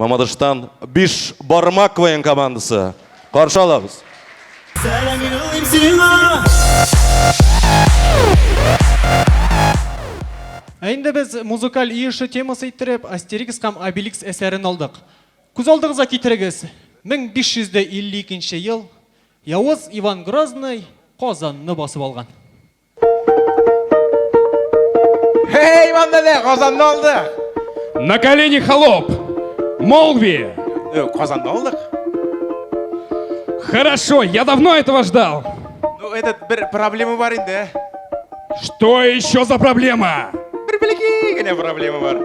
Мамадыштан Биш бармак КВН командасы. Каршы алабыз. Сәлам юллыйм сиңа. Ә инде без музыкаль өй эше темасы иттереп Астерикс һәм Обеликс әсәрен алдык. Күз алдыгызга китерегез, 1552 нче ел, Явыз Иван Грозный Казанны басып алган. Эй, Иван дәдә, Казанны алдык. На колени, холоп! Молви! Казанны алдык. Хорошо, я давно этого ждал. Ну, этот бер проблема бар инде. Что еще за проблема? Бер бәләкәй генә проблема бар.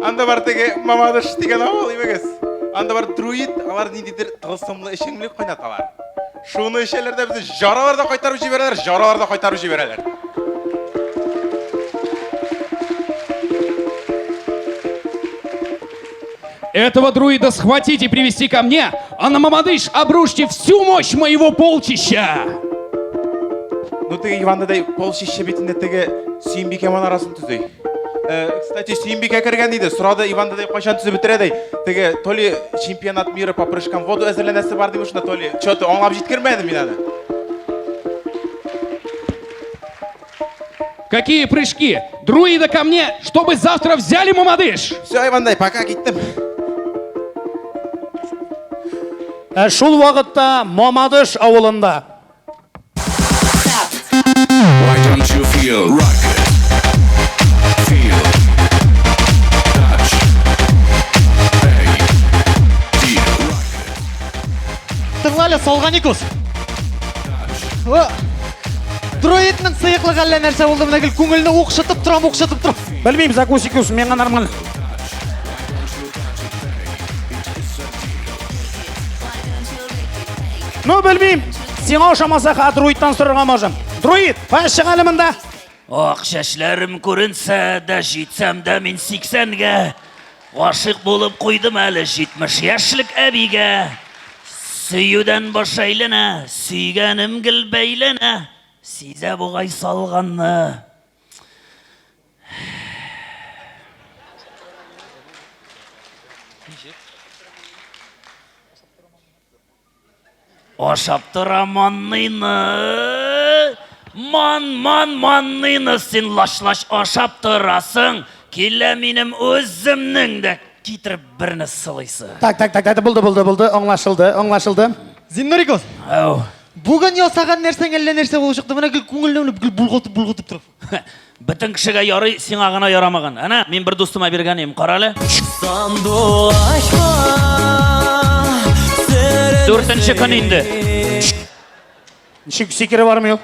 Анда бар теге Мамадыш дигән авыл, имегез. Анда бар друид, алар ниндидер тылсымлы эчемлек кайнаталар. Шуны эчәләр дә безне жаралар да кайтарып җибәрәләр, жаралар да кайтарып җибәрәләр. Этого друида схватить и привести ко мне, а на Мамадыш обрушьте всю мощь моего полчища! Ну теге Иван дәдәй полчище бит инде теге Сөембикә манарасын төзи. Э, кстати, Сөембикә кергән диде, сорады Иван дәдәй кайчан төзеп бетерә ди. Теге то ли чемпионат мира по прыжкам в воду әзерләнәсе бар димеш, то ли что-то аңлап җиткермәдем мин аны. Какие прыжки? Друида ко мне, чтобы завтра взяли Мамадыш! Все, Иван дай, пока киттем. Ә шул вакытта Мамадыш авылында Why don't you feel rock it? Feel touch A D rock it. Тыңла әле, Салганикус. О, Друидның сыеклыгы әллә нәрсә булды, менә гел күңелне укшытып торам, укшытып торам. Белмим, закусикус, миңа нормально. Ну, белмим. Сиңа ошамаса, ха, друидтан сорарга можем. Друид, кая чык әле монда. Ак чәчләрем күренсә дә, җитсәм дә мин сиксәнгә, Гашыйк булып куйдым әле 70 яшьлек әбигә. Сөюдән баш әйләнә, сөйгәнем гел бәйләнә, Сизә бугай салганны. Ашап тора манныйны. Ман, ман, манныйны син лач-лач ашап торасың. Килә минем үземнең дә китереп берне сылыйсы. Так, так, так, так, булды, булды, булды, аңлашылды, аңлашылды. Зиннуриков, Әү. бүген ясаган нәрсәң әллә нәрсә булып чыкты. Менә гел күңелне белеп, гел болгатып, болгатып тора. Бөтен кешегә ярый, сиңа гына ярамаган. Әнә, мин бер дустыма биргән идем, кара әле. Дүртенче көн инде. Ничек сикереп бармый ул?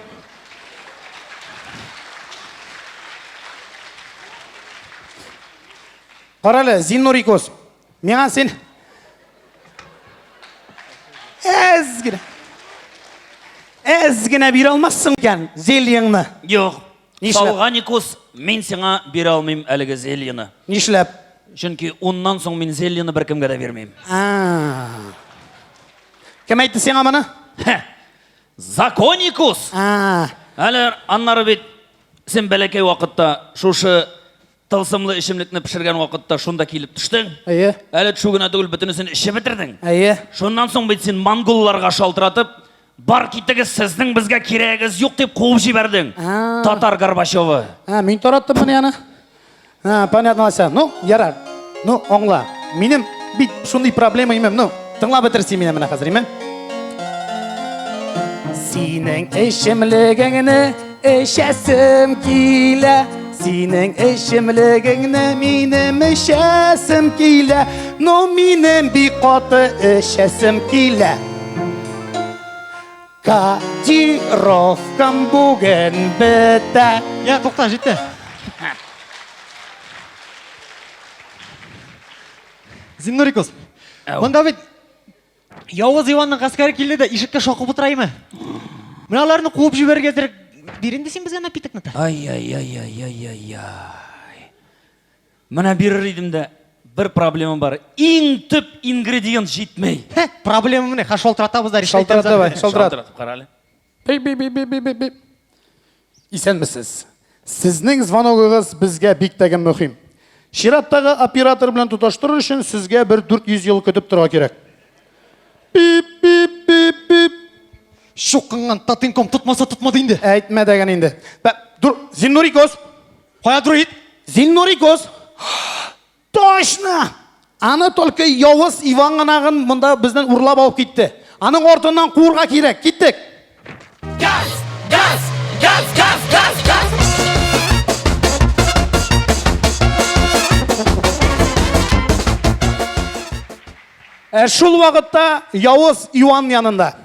Кара әле, Зиннурикос, миңа син әз генә әз генә бирә алмассың икән зельеңны. Юк. Нишләп? Салганикус, мин сиңа бирә алмыйм әлеге зельены. Нишләп? Чөнки уннан соң мин зельены беркемгә дә бирмим. А. Кем әйтте сиңа моны? Хе. Законикус! А. Әле аннары бит син бәләкәй вакытта шушы Тылсымлы эчемлекне пешергән вакытта шунда килеп төштең. Әйе. Әле төшү генә түгел, бөтенесен эчеп бетердең. Әйе. Шуннан соң бит син монголларга шалтыратып, бар китегез, сезнең безгә кирәгегез юк дип куып җибәрдең. Татар Горбачевы. А, мин тараттым моны аны. А, понятно, Ася. Ну, ярар. Ну, аңла. Минем бит шундый проблема имем. Ну, тыңлап бетер син мине менә хәзер, име? Синең эчемлегеңне Эчәсем килә, синең эчемлегеңне минем эчәсем килә, но минем бик каты эчәсем килә. Кодировкам бүген бетә. Я, тукта, җитте. Зиннурикус, монда бит Явыз Иванның гаскәре килде дә ишеккә шакып утыра име? Менә аларны куып җибәрергә әзерәк бир инде син безгә напитокны та. Ай-яй-яй-яй-яй-яй. Менә бирер идем дә, бер проблема бар. Иң төп ингредиент җитмей. Хе, проблема менә, ха шалтыратабыз да решать Шалтырат итәбез. давай, шалтырат. Шалтыратып кара әле. Би би би би би би би. Исәнмесез. Сезнең звоногыгыз безгә бик тә мөһим. Чираттагы оператор белән тоташтырыр өчен сезгә бер 400 ел көтеп торырга кирәк. Пип, пип, пип, пип. Чукынган Татинком тотмаса тотмады инде. Әйтмә дәгән инде. Бә, дур, Зиннурикос. Кая друид? Зиннурикос. Точно! Аны только явыз Иван гына гын монда бездән урлап алып китте. Аның артыннан куырга кирәк. Киттек. Газ, газ, газ, газ, газ, газ. Ә шул вакытта явыз Иван янында.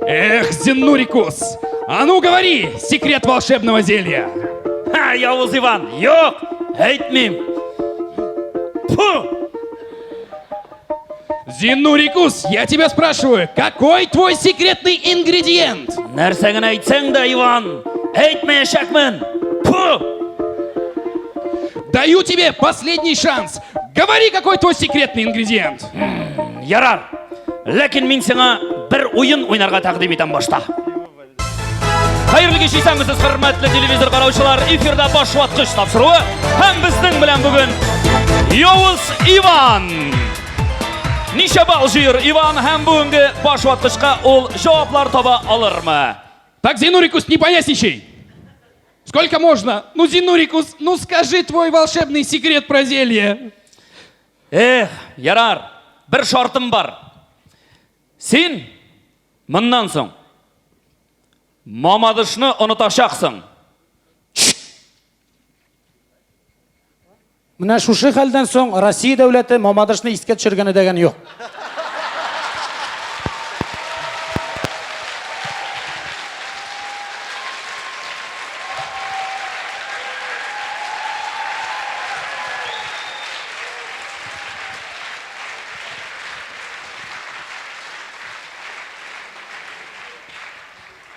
Эх, Зиннурикус, а ну говори секрет волшебного зелья. Ха, явыз Иван, юк, әйтмим. Фу! Зиннурикус, я тебя спрашиваю, какой твой секретный ингредиент? Нәрсә генә әйтсәң дә, Иван, әйтмәячәкмен. Фу! Даю тебе последний шанс. Говори, какой твой секретный ингредиент. Ярар. Ләкин мин сиңа бер уен уйнарга тәкъдим итәм башта. Хәерле кич, исәнмесез, хөрмәтле телевизор караучылар. Эфирда баш ваткыч тапшыруы һәм безнең белән бүген Явыз Иван. Ничә балл җыер Иван һәм бүгенге баш ваткычка ул җаваплар таба алырмы? Так, Зинурикус, не поясничай. Сколько можно? Ну, Зинурикус, ну скажи твой волшебный секрет про зелье. Эх, ярар, бер шартым бар. Син моннан соң Мамадышны онытачаксың. Менә шушы хәлдән соң Россия дәүләте Мамадышны искә төшергәне дәгән юк.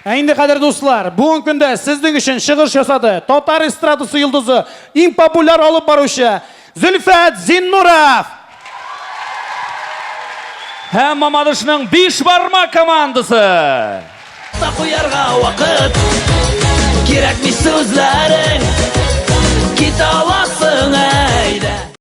Ә инде, кадерле дуслар, бүгенге көндә сезнең өчен чыгыш ясады татар эстрадасы йолдызы, иң популяр алып баручы Зөлфәт Зиннуров! Һәм Мамадышның биш бармак командасы! Та куярга вакыт Кирәкми сүзләрең Китә аласың әйдә.